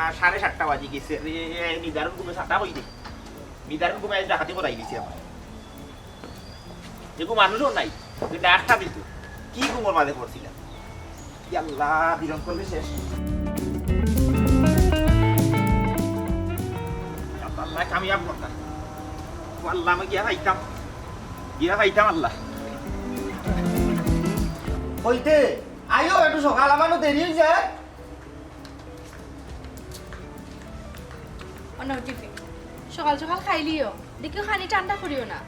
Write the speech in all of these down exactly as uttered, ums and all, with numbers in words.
আর সাড়ে সাতটা বাজি গেছে রে, নিদারুণ ঘুমে সাতটা হই রে। নিদারুণ ঘুমে আইজ ডাকাতি করাই দিছে আমার। এগু মানুষও নাই, যে ডাকটা দিত। কি ঘুমর মাঝে পড়ছিলাম। কি আল্লাহ, বিরম করলে শেষ। আল্লাহ, কামিয়াব করতাম। ও আল্লাহ, আমি গিয়া খাইতাম। গিয়া খাইতাম আল্লাহ। কইতে, আইও, একটু সকাল, আমারও দেরি হয়ে যায়। অন্য টিফিন। সকাল সকাল খাইলিও। দেখিও খানি ঠান্ডা করিও না।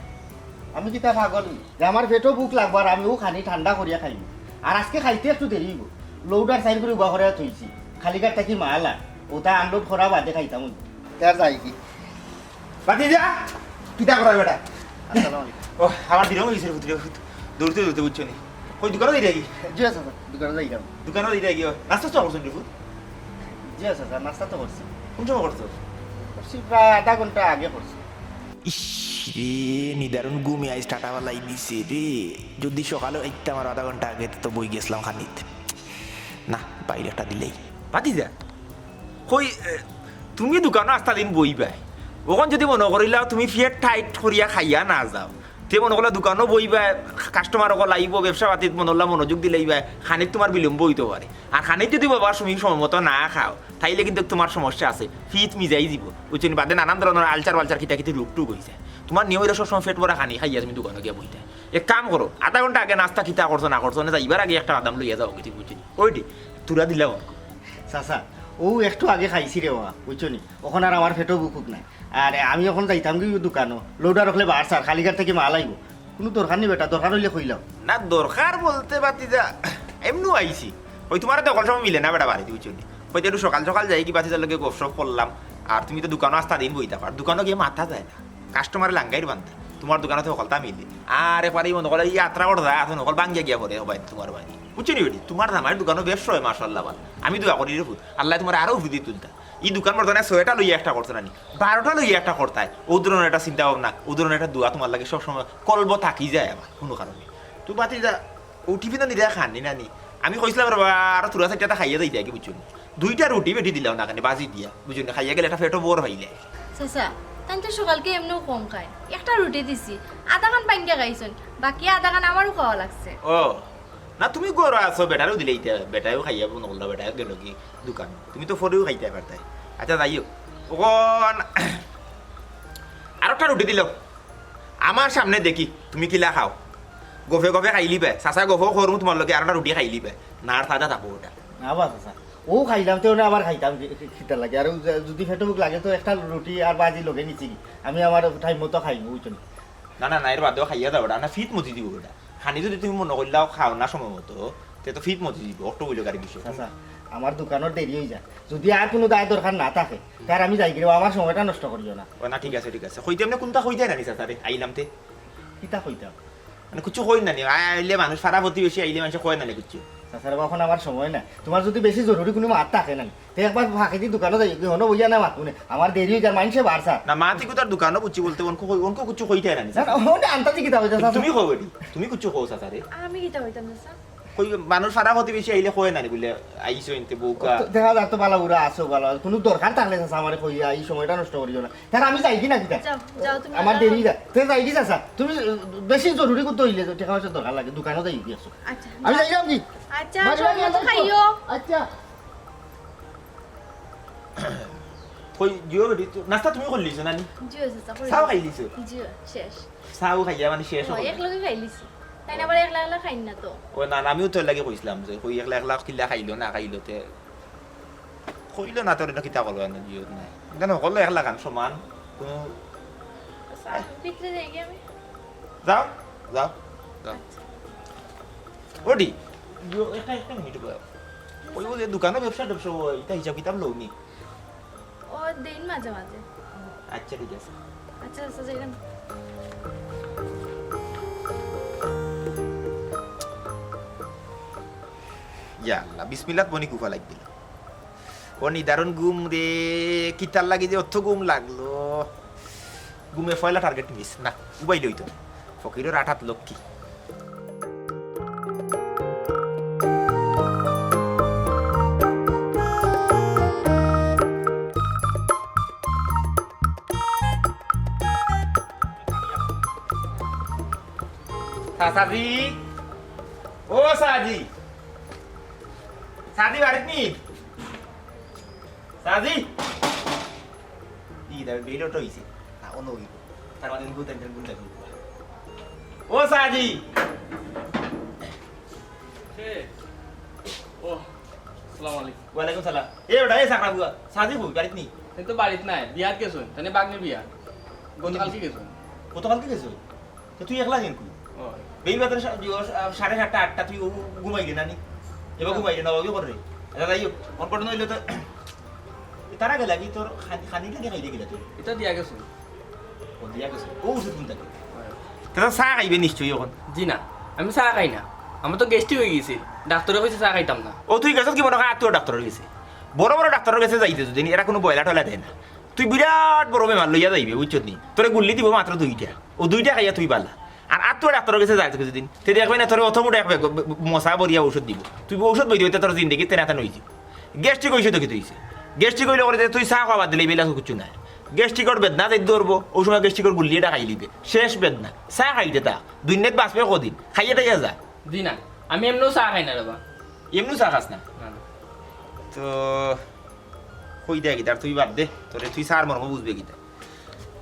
আমি কিতা পাগল নি? যে আমার পেটও ভুক লাগবো আর আমিও খানি ঠান্ডা করিয়া খাইমু। আর আজকে খাইতে একটু দেরি হইব। লোড আর সাইন করে উবা করে থইছি। খালিঘাট থাকি মাল আর ওটা আনলোড করা বাদে খাইতাম। তার যাই কি? বাতি যা। কিতা করার বেটা? আসসালামু আলাইকুম। ও, আমার দিন হয়ে গেছে রে পুত্র। দৌড়তে দৌড়তে বুঝছো নি? কই দোকানে যাই রাখি? জি আচ্ছা, স্যার, দোকানে যাই রাখি। দোকানে যাই রাখি, ও। নাস্তা তো করছো নি, পুত? জি আচ্ছা, স্যার, নাস্তা তো করছি। কোন সময় করছো? করছি প্রায় আধা ঘন্টা আগে করছি। ইস রে, নিদারুণ ঘুমে আইজ টাটা বালাই দিছে রে। যদি সকালে আইতাম আর আধা ঘন্টা আগে, তো বই গেছিলাম খানিত। না, বাইরে একটা দিলেই। বাতি যা। কই, এ, তুমি দোকানো আস্তা দিন বইবায়। অখন যদি মনো করিলাও তুমি ফিয়ার টাইট করিয়া খাইয়া না যাও, তে মনো করলে দোকানো বইবায়, কাস্টমার অকল আইবো, ব্যবসা পাতিত মনো করলে মনোযোগ দিলাইবায়, খানিত তোমার বিলম্ব হইতে পারে। আর খানিত যদি বাবা তুমি সময় মতো না খাও, তাইলে কিন্তু তোমার সমস্যা আছে, ফিত মিজাই দিব, বুঝছো নি? বাদে নানান ধরনের আলচার বালচার কিতা কিতি রোগ টোগ হইছে। তোমার নিয়ম হইলো সবসময় পেট ভরা খানি খাইয়া তুমি দোকানো গিয়া বইতে। এক কাম করো, আধা ঘন্টা আগে নাস্তা কিতা করছো না করছো, না যাইবার আগে একটা বাদাম লইয়া যাও, কিতি বুঝছো নি? ওইটি, তুরা দিলাম। চাচা, ও একটু আগে খাইছি রে বাবা, বুঝছো নি? অখন আর আমার পেটও ভুকুক নাই। আর আমি অখন যাইতাম কি দোকানো, লোডার অকলে বার স্যার, খালিঘাট থাকি মাল আইবো। কোনো দরকার নি বেটা, দরকার হইলে কইলাম। না, দরকার বলতে বাতি যা, এমনু আইছি। ওই তোমার তো অকল সময় মিলে না বেটা বাড়িত, বুঝছো নি? হয়তো একটু সকাল সকাল যাই কি বাতি যার লগে গপশপ করলাম। আর তুমি তো দোকানো আস্তা দিন বই থাকো, আর দোকানো গিয়া মাথা যায় না, কাস্টমার লাঙ্গাইর বান্ধা। তোমার দোকানো তো হকলতা মিলে। আর এবারে মনে করো এই যাত্রা করে যায়, এখন হকল ভাঙ্গিয়া গিয়া পড়ে, হবাই তোমার বাড়ি। বুঝছো নি বেটি? তোমার জামাইর দোকানো ব্যবসা হয়, মাশাআল্লাহ, ভালা। আমি দোয়া করি রে পুত, আল্লাহ তোমার আরো উপরে তুলতা। এই দোকান বর্তমানে ছয়টা লইয়া একটা করছে না নি, বারোটা লইয়া একটা করতায়। ও ধরনের একটা চিন্তা ভাবনা, ও ধরনের একটা দোয়া তোমার লাগে সবসময় কলব থাকি যায় আমার কোনো কারণে। তুই বাতি যা, ও টিফিন নিলে খান নি না নি? আমি কইছিলাম রে বাবা, আরো থুড়া চাইরটা খাইয়া যাইতে আগে, বুঝছো নি? দুইটা রুটি বেটি দিলাও না কেন, বাজি দিয়া, বুঝছো নি? খাইয়া গেলে একটা পেটও বড় হইলে। চাচা, তাই তো সকালকে এমনিও কম খায়, একটা রুটি দিছি, আধা খান ভাঙ্গিয়া খাইছইন, বাকি আধা খান আমারও খাওয়া লাগছে। ও, না, তুমি ঘরো আছো, বেটারেও দিলে ইতা, বেটারেও খাইয়া মনে করলা, বেটারেও গেল কি দোকান, তুমি তো পরেও খাইতে পারতায়। আচ্ছা, যাই হোক, অখন আরো একটা রুটি দিলাও, আমার সামনে দেখি তুমি কিলা খাও। গফে গফে খাইলিবায়, চাচা গফও করমু তোমার লগে, আরো একটা রুটি খাইলিবায়, না আর সাদা থাকো ওটা। না বা চাচা, ও খাইলাম তো ওটা আবার খাইতাম কি-, কি-, কিতা লাগে। আর ও যে-, যদি পেটে ভুক লাগে তো একটা রুটি আর বাজি লগে নিছি কি, আমি আমার টাইম মতো খাইমু, বুঝছো নি? না, না, না, এর বাদেও খাইয়া যাও ওটা, না ফিত মতি দিব ওটা। খানি যদি তুমি মনে করলাও খাও না সময় মতো, তে তো ফিত মতি দিব, অটো বইল গাড়ি বিষয়। চাচা, আমার দোকানের দেরি হয়ে যায়, যদি আর কোনো দায় দরকার না থাকে, তার আমি যাই গিয়ে আমার সময়টা নষ্ট করিও না। ও না, ঠিক আছে, ঠিক আছে। কইতে এমনি কোনটা কইতে না নি চাচা রে, আইলাম তে? কিতা কইতাম? মানে কিছু কই না নি, আ-, আইলে মানুষ পাড়া প্রতিবেশী আইলে মানুষে কয় না নি কিছু। চাচা রে, এখন আমার সময় না, তোমার যদি বেশি জরুরি কোনো মাত থাকে না নি, তে একবার ফাঁকিদি দোকানো যাই, কি হনো বইয়া না মাত, মানে, আমার দেরি হয়ে যায়, মানষে বারসা। না, মাতি কোথার দোকানো বুঝছি বলতে, অনকো কই-, অনকো কিছু কইতে না নি, না, চাচা। না, ওখানে আনতাছি কিতা হইতে, চাচা? তুমি কও বেটি, তুমি কিছু কও চাচা রে। আমি কিতা হইতাম না, স্যার? কই মানুষ পাড়া প্রতিবেশী আইলে কয় না নি বলে, আইসো এনতে বউকা। তো দেখা যায় তো বালা বুড়া আছো, বালা, কোনো দরকার থাকলে চাচা আমারে কইয়া, এই সময়টা নষ্ট করিও না। তার আমি যাই কি না কিতা? যাও, যাও, তুমি আমার যাও। দেরি যা। তে যাই কি চাচা? তুমি, আহ, বেশি জরুরি করতে হইলে তো টাকা পয়সা দরকার লাগে, দোকানে যাই কি আছো? আচ্ছা, আমি যাও। যাইলাম কি? আচ্ছা, বাড়ি, বাড়ি, সময় মতো যাও। খাইও। আচ্ছা। কই, জিও বেটি, তো নাস্তা তুমি করলিছো না নি? জিও, চাচা, করে চাও দিছি। খাইলিছো? জিও, শেষ। চাও খাইয়া মানে শেষ ও, হলো। এক লগে খাইলিছি। তাই না, আবার একলা একলা খাই না তো। ও না, না, আমিও তো এর লাগি কইছিলাম যে কই একলা একলা কিলা খাইলো না খাইলো তে। কইলো না তোর এটা কিতা করলো না, জিও নাই। কেন হকল একলা খান সমান? কোনো আচ্ছা, ভিতরে যাই গিয়ে আমি। যাও, যাও, যাও। ওডি, জিও, একটা, একটা মিনিট বয়। ওই, ওই যে দোকানে ব্যবসা ট্যাবসা হয়, এটা হিসাব কিতাব লও নি। ও দিন মাঝে মাঝে। আচ্ছা, ঠিক আছে। আচ্ছা, আচ্ছা, যাইলাম। ইয়া আল্লাহ, বিসমিল্লাহ বনি কুফা লাগ দিল। ও নিদারুণ ঘুম রে, কিতার লাগি যে অত ঘুম লাগলো। ঘুমে পয়লা টার্গেট মিস। না, উবাই লইতো। ফকিরের আঠাত লক্ষ্মী। সাজি, ও সাজি, সাজি বাড়িত নি? সাজি, ই দা বেইল অটো অইছে। না, অন্য অইব। তার মানে গুতা গুতা গুতা। ও সাজি। কে? ও, আসসালামু আলাইকুম। ওয়ালাইকুম সালাম। এ ওটা, এ সাকরা বুয়া। সাজি কই, বাড়িত নি? হে তো বাড়িত নাই, বিয়াত গেছইন। তানে বাগনির বিয়া। গতকালকে গেছইন। গতকালকে গেছইন? তে তুই একলা কেনে? ও। বেইল বাজারে সা-, সাড়ে সাতটা, আটটা তুই ও-, ঘুমাইরে না নি? এবার না। ঘুমাইরে না, ওকে করে। আচ্ছা, যাই হোক, অন ঘটনা অইলো তো, তারা গেলা কি তোর খানি, খানি টানি খাইতে গেলা তুই? ইতা দিয়া গেছইন। ও দিয়া গেছে। ও ওষুধ কোন থাকে? তে তো চা খাইবে নিশ্চয়ই অখন। জি না, আমি চা খাই না। আমার তো গ্যাস্ট্রিক অই গেছে। ডাক্তরে কইছে চা খাইতাম না। ও তুই গেছত কি মনে হয় আত্মীয় ডাক্তরর গেছে? বড় বড় ডাক্তরর গেছে যাইতে যদি এরা কুনু বয়লা টয়লা দেয় না। তুই বিরাট বড় বেমার লইয়া যাইবে, বুঝছত নি? তোরে গুল্লি দিব মাত্র দুইটা। ও দুইটা খাইয়া তুই বালা। আর আত্মীয় ডাক্তরর গেছে যাইতে যদি, তে দেখবে না তোরে অত বড় এক ব্যাগ মশা ভরিয়া ঔষধ দিব। তুই ঔষধ বই দিবে, তে তোর জিন্দেগি তেনা তেন অইযিব। গ্যাস্ট্রিক অইছে তো কিতা অইছে? গ্যাস্ট্রিক অইলে করে যে তুই চা খাওয়া দিলে বেলা কিচ্ছু নাই। গ্যাস্ট্রিকর বেদনা যাইত ধরবো, ওই সময় গ্যাস্ট্রিকর গুল্লি এটা খাই লিবে। শেষ বেদনা। চা খাইতে তা। দুনিয়াত বাঁচবে কদিন? খাইয়া টাইয়া যা। জি না, আমি এমনেও চা খাই না রে বা। এমনেও চা খাস না? না, না। তো কই দে কিতা, তুই বাদ দে। তোরে তুই চার মর্ম বুঝবে কিতা।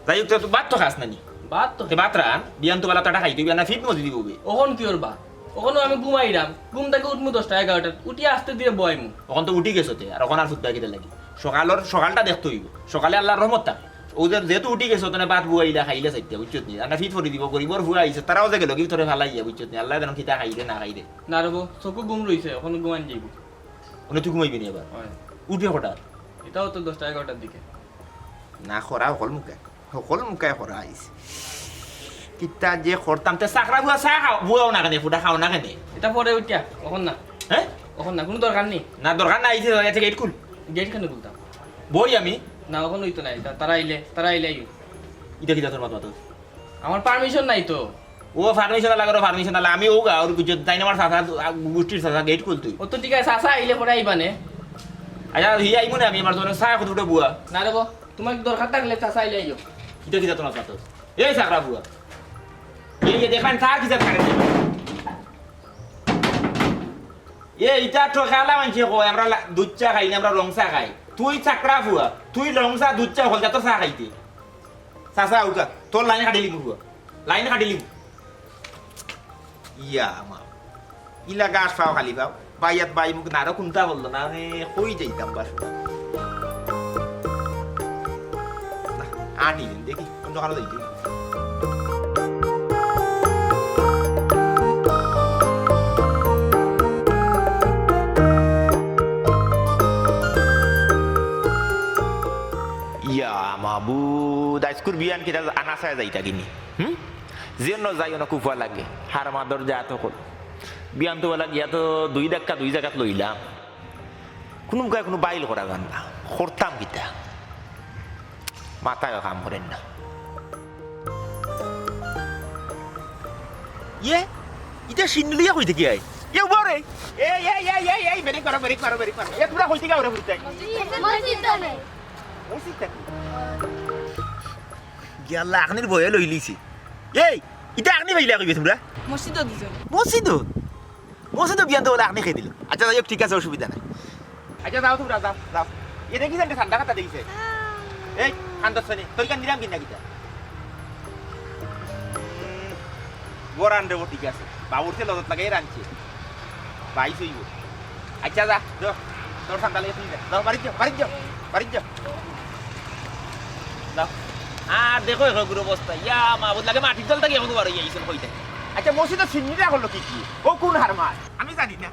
যাই হোক, তো ভাত তো খাস না নি? ভাত তো তে ভাত রান, বিয়ান তো বেলা তো এটা খাইতে অইবে না, ফিট মজি দিব বে। অখন কিওর বা? অখনো আমি ঘুমাইরাম, ঘুম থাকি উঠমু দশটা এগারোটাত, উঠি আস্তে ধীরে বইমু। অখন তো উঠি গেছো তে, আর অখন আর ফুটবা কিতা লাগি? সকালর, সকালটা দেখতে অইব, সকালে আল্লাহর রহমত থাকে। ও যে, যেহেতু উঠি গেছো, তনে ভাত বুয়াইলা খাইলে চাইতে, বুঝছত নি? আর না ফিট ফরি দিব, গরিবর ফুয়া আইছে, তারাও যে গেল কি তোরে ফালাইয়া, বুঝছত নি? আল্লাহ জানো কিতা খাইরে না খাইরে। না রে বো, চকু ঘুম রইছে, অখনো ঘুমান যাইব। মানে তুই ঘুমাইবি নি আবার? হয়। উঠবে কটাত? ইটাও তো দশটা এগারোটার দিকে। না, খরা হকল মুখে। হকল মুখে খরা আইছে। কিতা যে করতাম, তে চাকরা বুয়া চা খাও, বুয়াও না কেনে, ফুটা খাও না কেনে? ইটা পরে উঠিয়া, অখন না। হ্যাঁ? অখন না, কুনু দরকার নি। না, দরকার না, আইছে, আইছে, গেট খুল। গেট কেনে খুলতাম? বই আমি। না, অখন অইতো না, ইটা তারা আইলে, তারা আইলে আইও। ইটা কিতা তোর মাত মাতো? আমার পারমিশন নাই তো। ও পারমিশন আলা করো, পারমিশন আলা। আমি ও গা, ওর গুজর, তাই না আমার চাচা, আ, গোষ্ঠীর চাচা, গেট খুল তুই। ও তো ঠিক আছে, চাচা আইলে পরে আইবা নে। আচ্ছা, হি আইমু না, আমি আমার জন্য চা কত ফুটে বুয়া। না রে বো, তোমার দরকার থাকলে চাচা আইলে আইও। কিতা কিতা তোমার পাতো? এই চাকরা বুয়া। এই যে দেখেন, চা কিতা থাকে? এ, ইটা তো খেলা মানছে কয়, আমরা লা-, দুধ চা খাই না, আমরা রং চা খাই। তুই চাকরা ফুয়া, তুই রং চা, দুধ চা, হলদা তো চা খাইতে। চাচা, উঠা, তোর লাইন কাটিলিমু ফুয়া। লাইন কাটিলিমু। ইয়া, মা। ইলা গাছ পাও খালি পাও। বাইয়াত বাই মুখ নারো কুন্তা বললো না, মানে, কই যাইতাম বাস। না, আনি দিন, দেখি, কোন দোকানে যাইতে। ইয়া মাবুদ, আইজকুর বিয়ান কিতা আনা চায় যাইতা কিনি? হুম? যেন যাই অন কুফা লাগে, হারমা দরজা আত কর। বিয়ান তো বলা গিয়া তো দুই ধাক্কা দুই জাগাত লইলাম। কুনু মুখায় কুনু বাইল করা যার না। করতাম কিতা? মাথায় কাম করের না। ইয়ে, ইটা শিন্নি লইয়া কই থাকি আয়? ইয়ে, উবা রে। এই, এই, এই, এই, এই, ব্রেক মারো, ব্রেক মারো, ব্রেক মারো। এ, তোরা কই থাকি আও রে, ফুরতে? মসজিদ তো নাই। মসজিদ থাকি? গিয়া আল্লাহ, আখনির বয়ে লইলিছি। এই, ইটা আখনি পাইলা কইবে তোমরা? মসজিদও দিছো। মসজিদও? মসজিদও বিয়ান তো বলে আখনি খেয়ে দিল। আচ্ছা, যাই হোক, ঠিক আছে, অসুবিধা নাই। আচ্ছা, যাও তোমরা, যাও, যাও। এ দেখি জানতে ঠান্ডা খাতা দেখি। এই, ঠান্ডা শনি, তোর কান দিলাম কিনা কিতা? উম, বরান দেবো, ঠিক আছে। বাবুর সে লজত লাগাই রানছে। বাইশ হইব। আচ্ছা, যা, যা। তোর ঠান্ডা লেগে তুই যা। যাও, বাড়িত যাও, বাড়িত যাও, বাড়িত যাও। যাও। আর দেখো, এখন গুরু অবস্থা। ইয়া, মাবুদ লাগে মাটির তল থাকি এখন বার হইয়া আইছেন কইতে। আচ্ছা, মসজিদে সিন্নিটা করলো কি কি? ও কোন হারমার? আমি জানি না।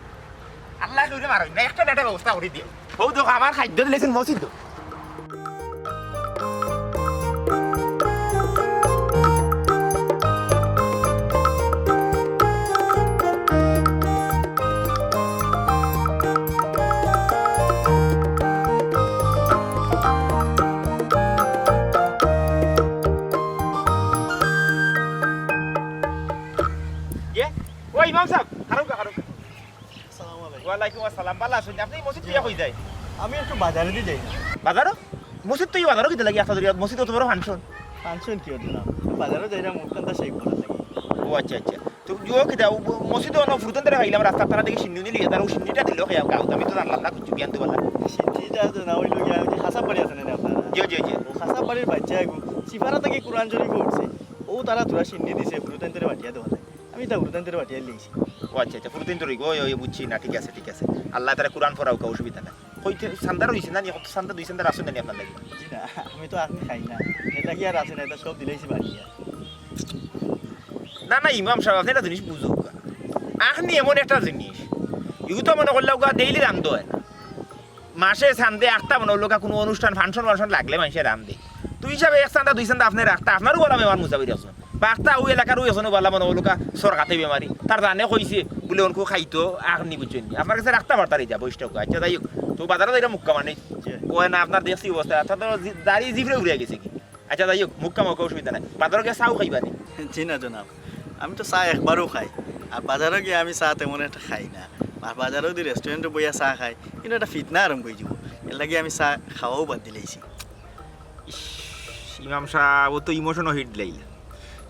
আল্লাহ কেউরে মারইন না, একটা বেটা ব্যবস্থা করি দিও। ও দেখো, আমার খাদ্য দিলেছেন মসজিদ। ইয়ে, ও ইমাম সাহেব, খারুকা, খারুকা। আসসালামু আলাইকুম। ওয়ালাইকুম আসসালাম। ভালা আছইন? আপনি মসজিদ দিয়া কই যায়? আমি একটু বাজারেদি যাই। বাজারো? মসজিদ তো এই বাজারো কিতা লাগি? আস্তা ধরিয়া মসজিদ অত বড় ফাংশন। ফাংশন কি অইতো না? বাজারো যাইরাম, মুখখানটা শেভ করার লাগি। ও আচ্ছা, আচ্ছা। তো জুয়ো কিতা, ও ব-, মসজিদো অনো ফুরুতাইন্তরে পাইলাম, রাস্তাত তারা দেখি শিন্নি উন্নি লইয়া, তারা ও শিন্নিটা দিলো, খেয়া গাও, আমি তো জানলাম না কিচ্ছু, জ্ঞান তো বললাম। শিন্নিটা তো না অইলো গিয়া, ওই যে খাসাব বাড়ি আছে না আপনারা? জি, জি, জি। ও খাসাব বাড়ির বাচ্চা এগু, সিপারা থাকি কোরআন শরীফ পড়ছে, ও তারা থুড়া শিন্নি দিছে, ফুরুতাইন্তরে বাটিয়া দেওয়া যায়। আমি তা ফুরুতাইন্তরে বাটিয়া লইছি। ও আচ্ছা, আচ্ছা, ফুরুতাইন্তরে গো, ওই, ওই, বুঝছি না, ঠিক আছে, ঠিক আছে। আল্লায় তারে কোরআন পড়াউক্কা, অসুবিধা নাই। কইতে চান্দা রইছে না নি? কত চান্দা, দুই চান্দা রাখছইন না নি আপনার লাগি? জি না, আমি তো আপনি খাই না, এর লাগি আর আছে না, এটা সব দিলাইছি বাড়িয়া। না, না, ইমাম সাব, আপনে একটা জিনিস বুঝউক্কা। আখনি এমন একটা জিনিস, ইগু তো মনো করলে ওগা ডেইলি রান্ধ অয় না। মাসে চান্দে আখতা মনো অইলো কুনু অনুষ্ঠান, function মানশন লাগলে মানষে রান্ধে। তো হিসাবে এক চান্দা, দুই চান্দা আপনে রাখতা, আপনারও বলা বেমার মুসাফির একজন। বা আখতা ওই এলাকার ওই একজনও বলা মনো অইলো কা সরকাতে বেমারি। তার জানে কইছে, বুলে অনকু খাইতো, আখনি বুঝছইন নি। আপনার গেছে রাখতা পারতা রে যা, বইশটা ওগা। আচ্ছা, যাই হোক, তো বাজারো যাইরা মুক্কা মানে, জি। কয় না, আপনার দেখছি অবস্থা, তা তো জি-, দাড়ি জিফরে উড়ে গেছে কি। আচ্ছা, যাই হোক, মুক্কা মুক্কা অসুবিধা নাই। বাজারো গিয়া চাও খাইবা নি? জি না জনাব, আমি তো চা একবারও খাই, আর বাজারো গিয়া আমি চা তেমন একটা খাই না। আর বাজারো যদি রেস্টুরেন্টো বইয়া চা খাই, কিন্তু একটা ফিতনা আরম্ভ অইযিবো, এর লাগি আমি চা খাওয়াও বাদ দিলাইছি। ইস, ইমাম সাব, ও তো ইমোশনও হিট দিলাইলা।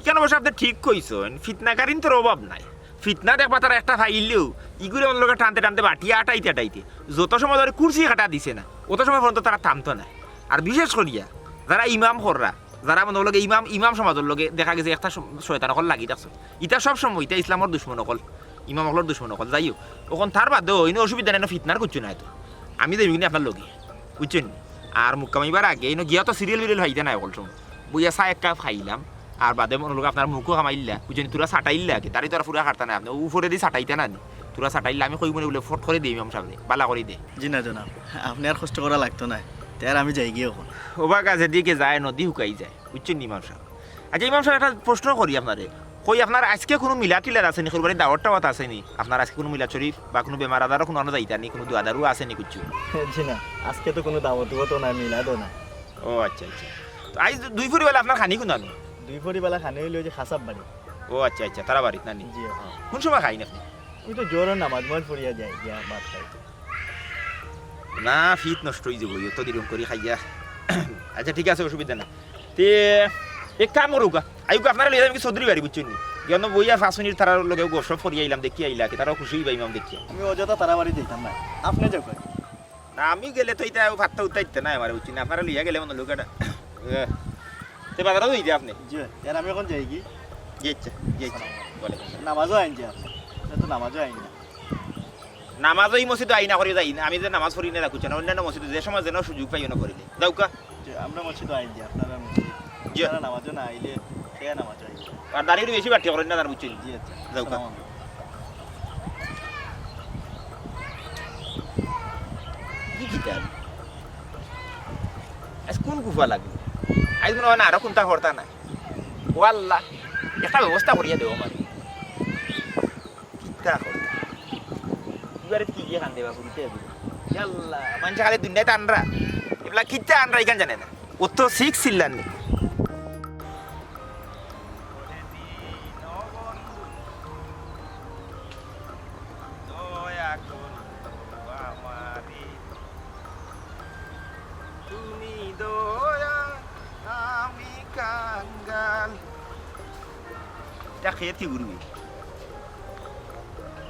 ইখান অবশ্য আপনে ঠিক কইছইন, ফিতনাকারীন্তর অভাব নাই। ফিতনা দেখবা তারা একটা পাইলেও, ইগুরে অনর লগে টানতে টানতে বাটিয়া আটাইতে আটাইতে যত সময় ধরে কুরসি কাটা দিছে না, অত সময় পর্যন্ত তারা থামতো নায়। আর বিশেষ করিয়া যারা ইমাম কররা, যারা মনো অইলো গি ইমাম, ইমাম সমাজর লগে দেখা গেছে একটা সম-, শয়তান অকল লাগি থাকছে। ইতা সব সময়, ইতা ইসলামর দুশমন অকল, ইমাম অকলর দুশমন অকল। যাই হোক, অখন তার বাদেও ইনো অসুবিধা নাই, ইনো ফিতনার কিচ্ছু নাই তো। আমি যাইমু নি আপনার লগে, বুঝছইন নি? আর মুক্কা মাইবার আগে ইনো গিয়া তো সিরিয়াল বিরিয়াল পাইতা নায় অকল সময়। বইয়া চা এক কাপ খাইলাম, আর বাদে মনো অইলো আপনার মুখও কামাইলা, বুঝছইন নি? থুড়া চাটাইলা আগে, দাড়ি তো আর পুরা কাটতা নায় আপনে, উপরেদি চাটাইতা না নি? থুড়া চাটাইলা, আমি কইমু নি বুলে ফট করি দে ইমাম সাবরে, বালা করি দে। জি না জনাব, আপনে আর কষ্ট করা লাগতো নায়, তে আর আমি যাইগি অখন। ওবা গাছে দিকে যায়, নদী হুকাই যায়। বুঝছইন নি ইমাম সাব? আচ্ছা ইমাম সাব, একটা প্রশ্ন করি আপনারে। কই আপনার আইজকে কুনু মিলাদ টিলাদ আছে নি? কুরবানির দাওয়াত টাওয়াত আছে নি? আপনার আইজকে কুনু মিলাদ শরিফ বা কুনু বেমার আজারো কুনু আনো যাইতা নি? কুনু দোয়া দারু আছে নি কিচ্ছু? জি না, আইজকে তো কুনু দাওয়াত উয়াত নাই, মিলাদও নাই। ও আচ্ছা, আচ্ছা। তো আইজ দুইফরি বেলা আপনার খানি কুনানো? দুইফরি বেলা খানি অইলো ওই যে খাসাব বাড়ি। ও আচ্ছা, আচ্ছা, তারা বাড়িত না নি? জি, হ্যাঁ। কুন সময় খাইন আপনে? আমি তো জোহরর নামাজ মাজ পড়িয়া যাই, গিয়া ভাত খাই। না, ফিত নষ্ট অইযিবো, অত দিন করি খাইয়া। আচ্ছা, ঠিক আছে, অসুবিধা নাই। তে এক কাম করউক্কা, আইউক্কা, আপনারে লইয়া যাইমু গি চৌধুরী বাড়ি, বুঝছইন নি? গিয়া অনো বইয়া পাঁচ মিনিট তারার লগে গপসপ করি আইলাম, দেখি আইলা কি, তারাও খুশি অইবা ইমাম দেখিয়া। আমি অযথা তারা বাড়ি যাইতাম না, আপনে যাউক্কা। না, আমি গেলে তো ইতা ফাত্তা উত্তা দিতা নায় আমারে, বুঝছইন নি? আপনারে লইয়া গেলে মনো অইলো গি এটা। এ, তে বাজারো যাইতা আপনে? জি, এর আমি অখন যাইগি। জি আচ্ছা, জি আচ্ছা। ওয়ালাইকুম আসসালাম। নামাজও আইন যে আপনে, আপনে তো নামাজও আইন না। নামাজ ওই মসজিদো আইনা করি যাই না, আমি যে নামাজ পড়ি না, রাখুচ্ছি না, অন্যান্য মসজিদো যে সময় যেন সুযোগ পাই, অনো করি দেই। যাউক্কা। যে আমরা মসজিদো আইন যে আপনারা মসজিদ, জি। আপনারা নামাজও না আইলে, সে নামাজও আইন। আর দাড়ি উড়ি বেশি বাড়তি করেন না, তার বুঝছেন? জি, আচ্ছা। যাউক্কা। আসসালামু আলাইকুম। কি কিতা? আজ কোন কুফা লাগলো? আজ মনে অয় না, আরো কুনতা করতা না। ও আল্লাহ, একটা ব্যবস্থা করিয়া দেও আমারে। কিতা করতা? এবারে কি দিয়া কান্দে বা পুরিতে এগুলো? ইয়া আল্লাহ, মানষে খালি দুনিয়াত আনরা। এগুলা কিতা আনরা ইখান জানে না। ও তো শিখ ছিলেন নি। দয়া করো আমারে, তুমি দয়া, আমি কাঙ্গাল। এটা খেয়ে কি ঘুরবি?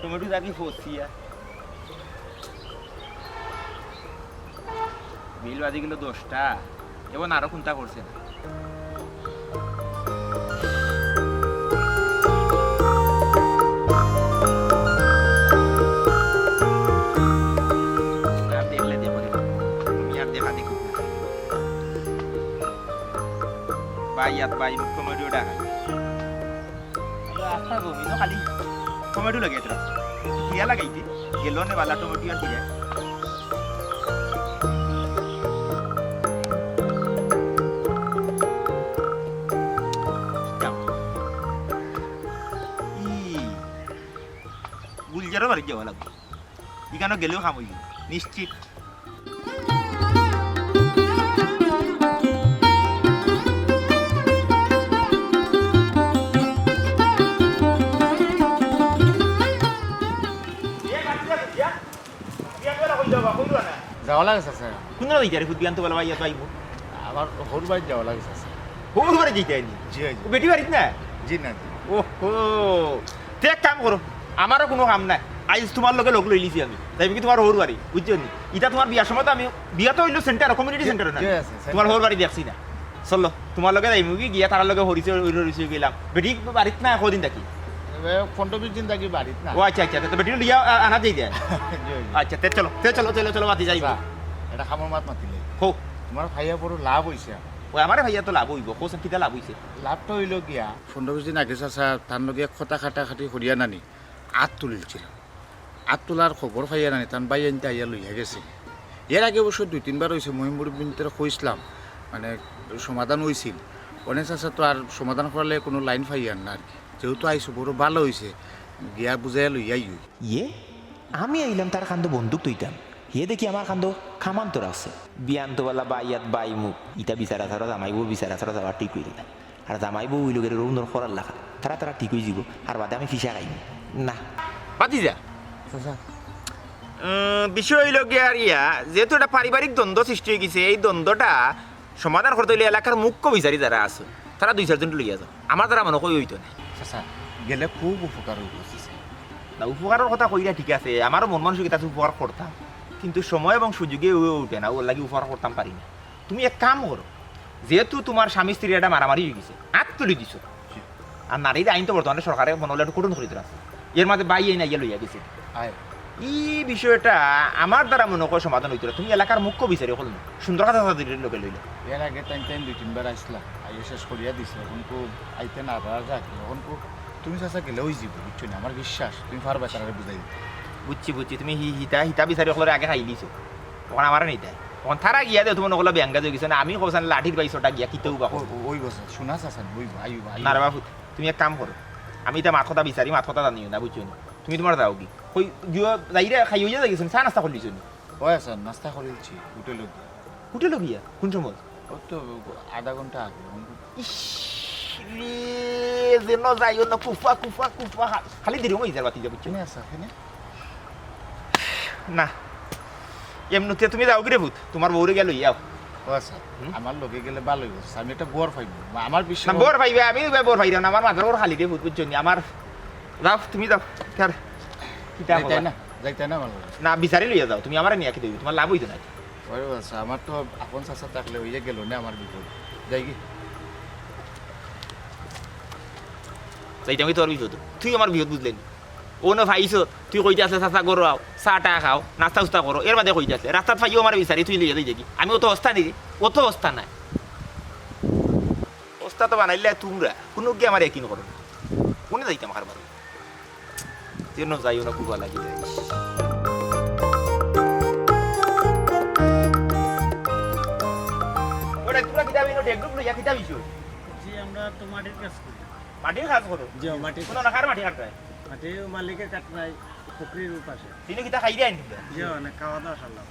টমেটো থাকি ফসিয়া। বিল বাজি গেল দশটা, এখন আরো কোনটা করছে না। আর দেখলে দেখো রে, তুমি আর দেখা দেখো। ভাই, ইয়াত ভাই, টমেটো ডাকা। আস্তা জমিনো খালি টমেটো লাগাই তোরা। কিয়া লাগাইতে? গেল নে বালা টমেটো আর কিয়া? যাও। ই, গুলজারও বাড়িত যাওয়া লাগবো। ইখানো গেলেও কাম অইবো, নিশ্চিত। যাওয়া লাগে চাচা। কোন দিকে যাইতে রে ফুট বিয়ান তো বলা ভাই, ইয়াত আইবো। আমার হউর বাড়িত যাওয়া লাগে চাচা। হউর বাড়িত যাইতে আইনি? জি, জি। ও বেটি বাড়িত না? জি না, জি। ওহো। তে এক কাম করো, আমারও কুনু কাম নাই, আইজ তুমার লগে লগ লইলিছি আমি, যাইমুগি তুমার হউর বাড়ি, বুঝছো নি? ইটা তুমার বিয়ার সময় তো আমি, বিয়া তো অইলো সেন্টারো, কমিউনিটি সেন্টারো না? জি, আছে, সেন্টার। তুমার হউর বাড়ি দেখছি না। চলো, তুমার লগে যাইমুগি, গিয়া তারার লগে হরিচে হরিচে গেলাম। বেটি বাড়িত না, কদিন থাকি? এ, পনেরো বিশ দিন থাকি বাড়িত না। ও আচ্ছা, আচ্ছা, তো বেটি লইয়া আ-, আনা যাই দে। জি, জি। আচ্ছা, তে চলো, তে চলো, চলো, চলো, বাতি যাই। আচ্ছা, এটা খামর মাত মাতিলে। হো। তুমার ভাইয়া বড় লাভ অইছে। ও আমারে ভাইয়া তো লাভ অইবো, কওছাইন কিতা লাভ অইছে? লাভটা অইলো গিয়া, পনেরো বিশ দিন আগে চাচা তার লগে এক কথা কাটাকাটি করিয়া নানি আত তুলিলছিল। আত তুলার খবর পাইয়া নানি তান ভাইয়াইন্তে আইয়া লইয়া গেছে। এর আগে অবশ্য দুই তিনবার অইছে, মহিমুরব্বিন্তরে কইছলাম, মানে, সমাধান অইছিল। অনে চাচা তো আর সমাধান করার লাগি কুনু লাইন পাইয়ার না আর কি। যেহেতু আইছো, বড় ভালা অইছে, গিয়া বুঝাইয়া লইয়া আইও। ইয়ে, আমি আইলাম তার কান্দো বন্দুক থইতাম, হে দেখি আমার কান্দো কামান তো রাখছে। বিয়ান তো বালা বাইয়াত বাই মুখ, ইটা বিচারা ছাড়া জামাই বউ বিচারা ছাড়া যাওয়া ঠিক অইল না। আর জামাই বউ অইলো গেলে রৌনর খরার লাখা, তারা তারা ঠিক অইযিবো, আর বাদে আমি ফিসা খাইমু। না। বাতিজা। চাচা। উম, বিষয় অইলো গিয়া আর ইয়া, যেহেতু এটা পারিবারিক দ্বন্দ্ব সৃষ্টি অইগেছে, এই দ্বন্দ্বটা সমাধান করতে অইলে এলাকার মুখ্য বিচারি যারা আছে, তারা দুই চারজন লইয়া যাও। আমার দ্বারা মনে করি অইতো না। চাচা, গেলে খুব উপকার অইবো, চাচা। না, উপকারর কথা কইরা ঠিক আছে, আমারও মন মানসিকতা আছে উপকার করতাম, কিন্তু সময় এবং সুযোগে অইয়া উঠে না, অর লাগি উপকার করতাম পারি না। তুমি এক কাম করো, যেহেতু তুমার স্বামী স্ত্রীর একটা মারামারি অইগেছে, আত তুলি দিছো, আর নারীর আইন তো বর্তমানে সরকারে মনে অইলে একটু কঠিন করি দিরা। এর মাঝে বাইয়াইন আইয়া লইয়া গেছে। আয়। ই বিষয়টা আমার দ্বারা মনে কয় সমাধান অইতো না। তুমি এলাকার মুখ্য বিচারি অকল না, সুন্দর কথা সাথে লগে লইলে। এর আগে তাইন তাইন দুই তিনবার আইছলা, আইয়া শেষ করিয়া দিছে। অখন তো আইতে না পারা যাক, অখন তো তুমি চাচা গেলে অইযিবো, বুঝছো নি? আমার বিশ্বাস, তুমি পারবা তারারে বুঝাই দিতে। বুঝছি, বুঝছি, তুমি হি-, হিতা, হিতা বিচারি অকলরে আগে খাইলিছো। অখন আমারে নিতায়। অখন তারা গিয়া দে, তুমার অকল বেঙ্গা অইগেছে না, আমি কওছাইন লাঠির বাই ছটা গিয়া কিতেও বা ও, ও, অইবো চাচা, শুনা চাচা, অইবো, আইবো, আইবো। না রে বাপু, তুমি এক কাম করো, আমি ইতা মাত কথা বিচারি, মাত কথা জানিও না, বুঝছো নি? তুমি তুমার যাওগি। কই, গিয়া যাইরা খাই অইয়া যাইগেছো নি, চা নাস্তা করলিছো নি? অয় চাচা, নাস্তা করিলছি, হোটেলো গিয়া। হোটেলো গিয়া? কুন সময়? অউ তো আধা ঘন্টা আগে। ইশ রে, যেন যাইও না, কুফা, কুফা, কুফা। খা-, খালি দেরি অইযার বাতিজা, বুঝছো? কেনে আছো, কেনে? না, এমনিতে তুমি যাওগি রে পুত, তুমার বউরে গিয়া লইয়া আও। ও আচ্ছা, হুম? আমার লগে গেলে ভালা অইবো। আমি একটা বর পাইমু। আমার বিষয় না, বর পাইবে, আমি বর পাইরাম না, আমার মাথার উপর খালি রে পুত, বুঝছো নি? আমার, যাও, তুমি যাও। কার? কিতা যাইতায় না, যাইতায় না আমার লগে। না, বিচারি লইয়া যাও, তুমি আমারে নিয়া কিতা অইবো, তুমার লাভ অইতো না। ওরে বাবা, আমার তো আপন চাচা থাকলে অইয়া গেল না আমার বিপদ। যাইগি? যাইতাম কি তোর বিপদ? তুই আমার বিপদ বুঝলে নি? অনো পাইছো, তুই কইতে আছে, "চাচা, ঘরো আও, চা টা খাও, নাস্তা উস্তা করো।" এর বাদে কইতে আছে, রাস্তাত পাইও আমার বিচারি, তুই লইয়া যাই দেখি। আমি অত হস্তা নি রে, অত হস্তা নায়। হস্তা তো বানাইলে তুমরা, কুনু গিয়া আমার একই করো না। কোনে যাইতাম কারবার? যেন যাইও না, কুবা লাগি যায়। ওরে, তুমরা কিতা বিনো ডেক ডুক লইয়া কিতা বিষয়? জি, আমরা তো মাটির কাজ করি। মাটির কাজ করো? জি, মাটির কুনু কাজ। না, কার মাটি কাটরায়? মাটি মালিকে কাটরায়, পুকুরির পাশে। তিনো কিতা খাইরায় নি তুমরা? জি, অনেক খাওয়া দাওয়া করলাম।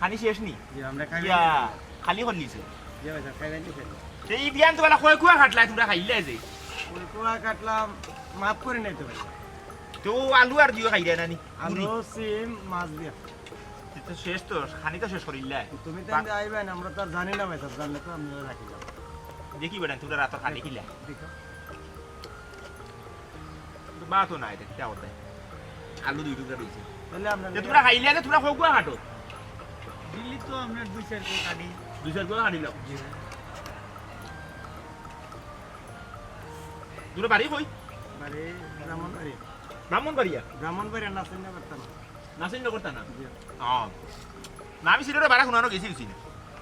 খানি শেষ নি? জি, আমরা খাই ইয়া, নাই। খালি করলিছো? জি, ভাই, খাই নাই, ঠিক আছে। তে ই বিয়ান তো বালা কয় কুয়া কাটলায় তুমরা খাইলায় যে? কয় কুয়া কাটলাম, মাফ করি নাই তো ভাই। তে আলু আর দিও খাইরায় না নি? আলু, সিম, মাছ দিয়া। তে তো শেষ তো, খানি তো শেষ করিলায়। তুমি তো বা- এমনি আইবায় না, আমরা তো আর জানি না ভাই, সব জানলে তো আমি রাখিলাম। দেখি বেটা, তুমরা রাতর খানি কিলা? দেখো। কিন্তু ভাতও নাই, ইটা কিতা করতায়? আলু দুই টুকরা রইছে। তাইলে আমরা তে তুমরা খাইলায় যে, তুমরা কয় কুয়া কাটো? দিল্লি তো আমরা দুই চার কুয়া কাটি। দুই চার কুয়া কাটিলাও? জি। তুমরা বাড়ি কই? বাড়ি ব্রাহ্মণবাড়িয়া। ব্রাহ্মণবাড়িয়া? ব্রাহ্মণবাড়িয়া নাসিরনগর থানা। নাসিরনগর থানা? জি। ও। না, আমি সিলেটর বারা কুনানো গেছি, গেছি না।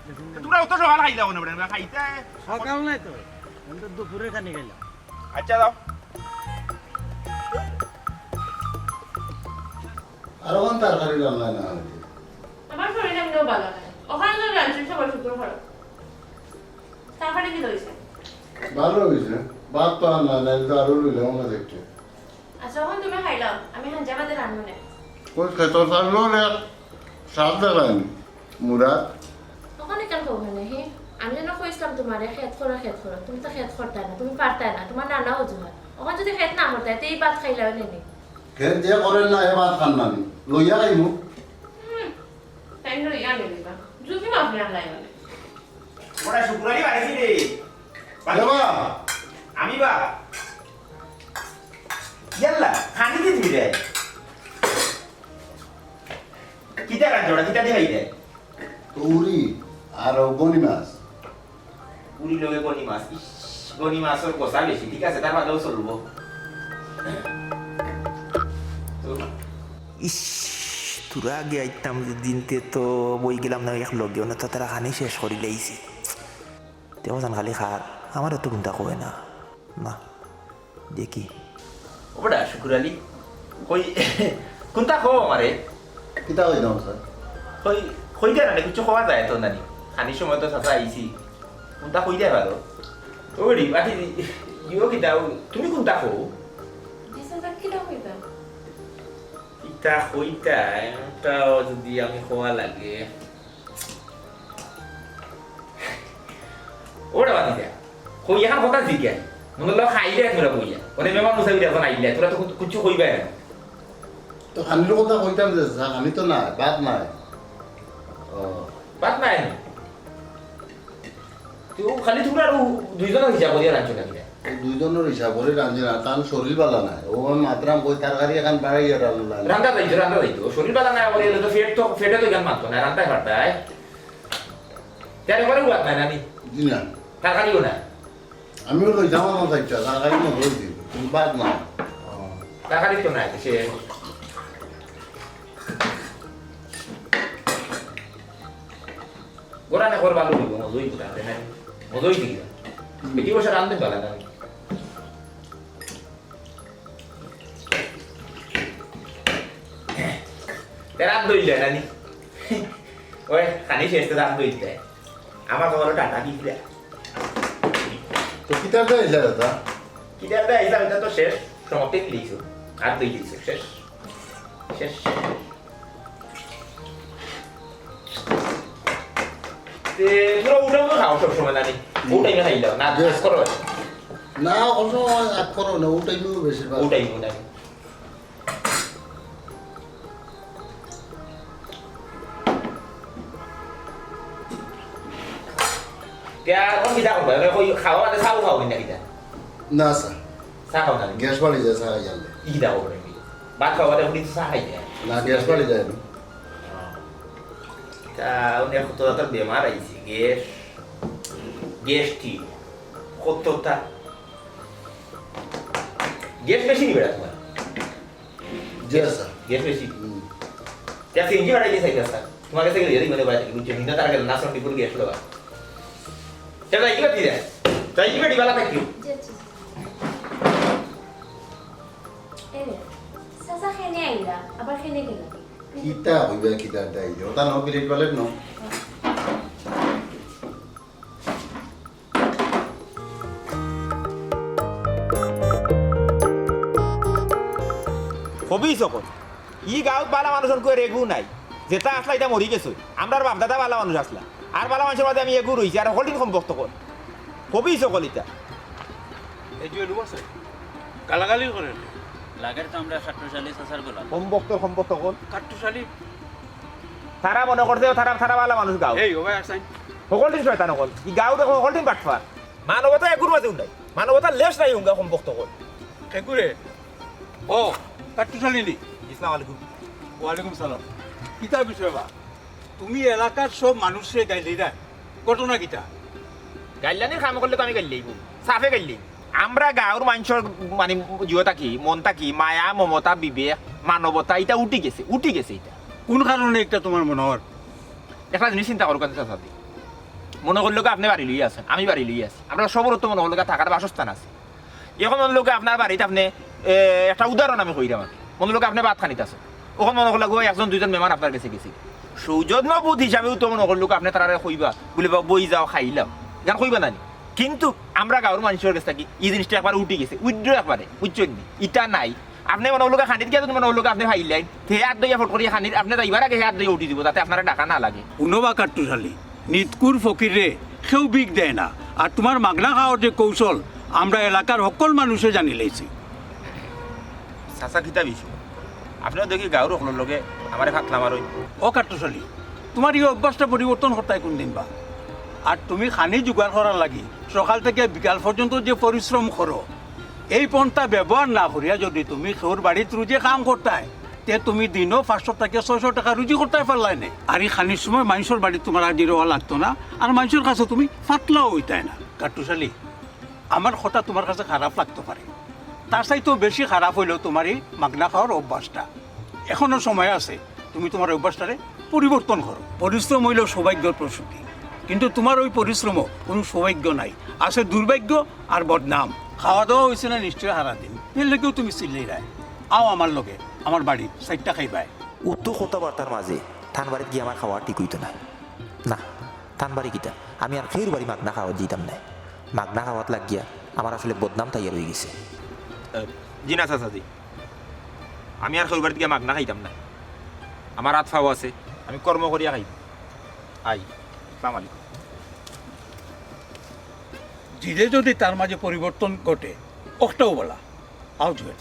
গেছি না। তুমরা অত সকাল খাইলায় কুন বেটা? খাইতায়? সকাল নায় তো, আমি তো দুপুরে খানি খাইলাম। আচ্ছা, যাও। আর অখন তরকারি রান্না না অইলে? আমার শরীর এমনেও ভালা নায়। অখান লই রাঁধছি সবার শুকুর করো। তরকারি কিতা অইছে? ভালা অইছে। ভাত তো আর না, নাইলে তো আরো লইলাম না দেখতে। আচ্ছা, অখন তুমি খাইলাও, আমি হাঞ্জা বাদে রান্ধমু নে। কই খেতর চাউল রে? সাত দেখায়নি। মুরাদ। অখান কেনে কও কেনে, হে? আমি না কইছলাম তুমারে, খেত করো, খেত করো। তুমি তো খেত করতায় না, তুমি পারতায় না, তুমার নানা অজুহাত। অখন যুদি খেত না করতায়, তে ই ভাত খাইলায় অইলে নি? খেত যে করের না, হে ভাত খার না নি। লইয়া খাইমু। হুম, তাই লইয়া লইবা। যুদি মাফ না লাই মানে। ওরা শুক্রবারই বাড়ি রে। বাবা। আমি বা। ইয়াল্লা, খানি দি দিলে। কিতা রান্ধছো ওটা? কিতা দি খাইবে? পুরি আর গনি মাছ। পুরি লগে গনি মাছ। ইস, গনি মাছর কষা বেশি। ঠিক আছে, তার বাদেও চলবো। তো ইস, তোরা আগে আইতাম যেদিন, তে তো বই গেলাম না এক লগে, অনে তো তারা খানি শেষ করি লাইছি। তে ওজন খালি খার, আমারে তো কুন্তা কয় না। না, দেখি। ও বেটা, শুকুর আলী, কই, কুন্তা কও আমারে? কিতা কইতাম, স্যার? কই, কইতে না, কিচ্ছু কওয়া যায় তো নানি। খানির সময় তো চাচা আইছি। কুন্তা কইতে পারো? ও বেটি, বাকি, ইও কিতা, ও, তুমি কুন্তা কও? জি, চাচা, কিতা কইতাম? কিতা কইতাম, ওটাও যদি আমি কওয়া লাগে। ওরে বাদ দিয়া। কই, এখন কথা জিজ্ঞাসা। মনে হলো খাইলে তোরা বইয়া। ওরে মেহমান মুসাফির এখন আইলে, তোরা তো কু-, কিচ্ছু কইবায় না। তো খানির কথা কইতাম যে, যা, খানি তো নাই, ভাত নাই। ও। ভাত নাই নি? তো খালি তোমরা আরো দুইজনের হিসাব করিয়া রাঁধছো নাকি রে? ও দুইজনের হিসাব করি রাঁধি না, তার শরীর বালা নাই। ও আমি মাতরাম কই তরকারি এখন বাড়াইয়া রান্না। রান্ধা যাইতো, রান্ধা যাইতো। ও শরীর বালা নাই, আবার এলে তো পেট তো, পেটে তো ইখান মানতো না, রান্ধাই পারতায়। তেরে করে উড়াত নাই নানি? জি না। তরকারিও নাই? আমিও লই যাওয়া না যাইতো, তরকারি না লই দিই, তুমি বাদ না। ও, তরকারি তো নাই, সে গোরানে কর ভালো হইব, মজা হইব, তাতে নাই। মজা হইব কি? বেটি বসে রান্ধতে পারে না। এ রাত দই যায় না নি? ওই, খানি শেষ তো রাত দই যায়। আমার খবর টাটা কি ফিরে। তো কিতার দে আইলা দাদা? কিতার দে আইলা, এটা তো শেষ। সমাপ্তি দিয়েছো। আর দই দিয়েছো, শেষ। শেষ। তে, তোরা উঠাও তো খাও সব সময় জানি। হুম। ও টাইমে খাইলাম। না, yes। আজ করো। না, অত সময় আগ করো না, ও টাইমেও বেশিরভাগ। ও টাইমে, ও টাইমে। তে আর কোন কিতা করবা? মানে কই খাওয়া বাদে চাও খাও কিনা কিতা? না, স্যার। চা খাও না? গ্যাস বাড়ি যায়, চা খাই জানলে। ই কিতা খবর নাকি? ভাত খাওয়া বাদে উনি চা খাই যায়। না, গ্যাস বাড়ি যায় না। তা উনি এখন তো তার বেমার আইছে, গ্যাস, গ্যাস ঠিক। কতটা? গ্যাস বেশি নিবে না তোমার? জি, স্যার। গ্যাস বেশি? হুম। যা সিএনজি বাড়াই দিয়ে চাইবে, স্যার। তোমার কাছে গেলে যদি মনে হয়, বুঝছো, নিন্দা তারা গেলে না, সব বিপুল গ্যাস দেওয়া। চলো, এই কি বাতি দেয়? চলো, এই কি বাতি বালা থাকি? জি, জি। এ, চাচা খেনে আইলা, আবার খেনে গেল। কিতা হইবে, কিতা দাই? ওটা ন প্লেট প্লেট ন। হবি সকল। ই গাঁওত বালা মানুষ অনকু এগু নাই। যেটা আসলা, ইটা মরি গেছে। আমরার বাপ দাদা বালা মানুষ আসলা। আর বালা মানুষর মাঝে আমি এগু রইছি, আর হকলদিন কমবখত কর। হবি সকল ইটা। এই যে লোক আছে, গালাগালি করে। লাগের তো আমরা কাট্টুশালী চাচার গোলাম। কমবখতর কমবখত কর। কাট্টুশালী? তারা মনে করছে তারা, তারা বালা মানুষ গাঁও। এই, ও ভাই, আসাইন। হকলদিন শয়তান হকল। ই গাঁও দেখো, হকলদিন বাটপার। মানবতা এগুর মাঝেও নাই। মানবতার লেশ নাই উঙ্গা কমবখত কর। এগুরে? ও, কাট্টুশালী নি? আসসালামু আলাইকুম। ওয়ালাইকুম সালাম। কিতা বিষয় বা? তুমি এলাকার সব মানুষরে গাইলিরায়। ঘটনা কিতা? গাইল্লানির কাম করলে তো আমি গাইল্লাইমু। সাফে গাইল্লাইমু। আমরা গাঁওর মানষর মানে জিও থাকি, মন থাকি, মায়া, মমতা, বিবেক, মানবতা, ইটা উঠি গেছে, উঠি গেছে ইটা। কোন কারণে ইটা তোমার মনে অর? একটা জিনিস চিন্তা করুক, চাচা। মনে করলো কি আপনে বাড়ি লইয়া আছেন, আমি বাড়ি লইয়া আছি। আমরা সবর তো মনে করলো কি থাকার বাসস্থান আছে। এখন মনে করলো কি আপনার বাড়িত আপনে, এ, একটা উদাহরণ আমি কইরাম আর কি। মনে করলো কি আপনে ভাত খানিত আছেন। অখন মনে করলো গো একজন দুইজন মেহমান আপনার গেছে গেছে। সৌজন্য বোধ হিসাবেও তো মনে করলো কি আপনে তারারে কইবা, বুলে বা বই যাও খাইলাম। ইখান কইবা না নি? কিন্তু আমরা গাঁওর মানষর গেছ থাকি ই জিনিসটা একবারে উঠি গেছে, উইথড্র একবারে, বুঝছইন নি? ইটা নাই। আপনে মনে করলো কি খানিত গিয়া যদি মনে করলো কি আপনে খাইলাইন, তে হাত ধইয়া ফট করিয়া খানির, আপনে যাইবার আগে হাত ধইয়া উঠি দিব, যাতে আপনারে ডাকা না লাগে। হুনো বা কাট্টুশালী, নিতকুর ফকিররে কেউ ভিক দেয় না। আর তোমার মাগনা খাওয়ার যে কৌশল, আমরা এলাকার হকল মানুষে জানিলাইছি। চাচা, কিতা বিষয়? আপনেও দেখি গাঁওর হকলর লগে আমারে ফাতলা মারইন। ও কাট্টুশালী, তোমার ই অভ্যাসটা পরিবর্তন করতায় কোন দিন বা? আর তুমি খানি জোগাড় করার লাগি সকাল থাকি বিকাল পর্যন্ত যে পরিশ্রম করো, এই পন্থা ব্যবহার না করিয়া যদি তুমি কেউর বাড়িত রুজি কাম করতায়, তে তুমি দিনও পাঁচশো থাকি ছয়শো টেকা রুজি করতায় পারলায় নে। আর ই খানির সময় মানষর বাড়িত তুমার হাজির অওয়া লাগতো না, আর মানষর কাছে তুমি পাতলাও অইতায় না। কাট্টুশালী, আমার কথা তুমার কাছে খারাপ লাগতো পারে, তার চাইতেও বেশি খারাপ অইলো তুমার ই মাগনা খাওয়ার অভ্যাসটা। এখনো সময় আছে, তুমি তুমার অভ্যাসটারে পরিবর্তন করো। পরিশ্রম অইলো সৌভাগ্যর প্রসূতি, কিন্তু তুমার ওই পরিশ্রমও কোনো সৌভাগ্য নাই, আছে দুর্ভাগ্য আর বদনাম। খাওয়া দাওয়া অইছে না নিশ্চয় হারা দিন, এর লাগিও তুমি চিল্লাইরায়। আও আমার লগে, আমার বাড়ি, চাইরটা খাইবায়। উক্ত কথাবার্তার মাঝে তান বাড়িত গিয়া আমার খাওয়া ঠিক অইতো নায়। না, তান বাড়ি কিতা, আমি আর কেউর বাড়ি মাগনা খাওয়াত যাইতাম নায়। মাগনা খাওয়াত লাগিয়া আমার আসলে বদনাম তৈয়ার অইগেছে। জি না চাচাজি, আমি আর কেউর বাড়িত গিয়া মাগনা খাইতাম না। আমার আত পাও আছে, আমি কর্ম করিয়া খাইমু। আই, আসসালামু আলাইকুম। জিদে যদি তার মাঝে পরিবর্তন ঘটে, অখটাও বালা। আও জুয়েল।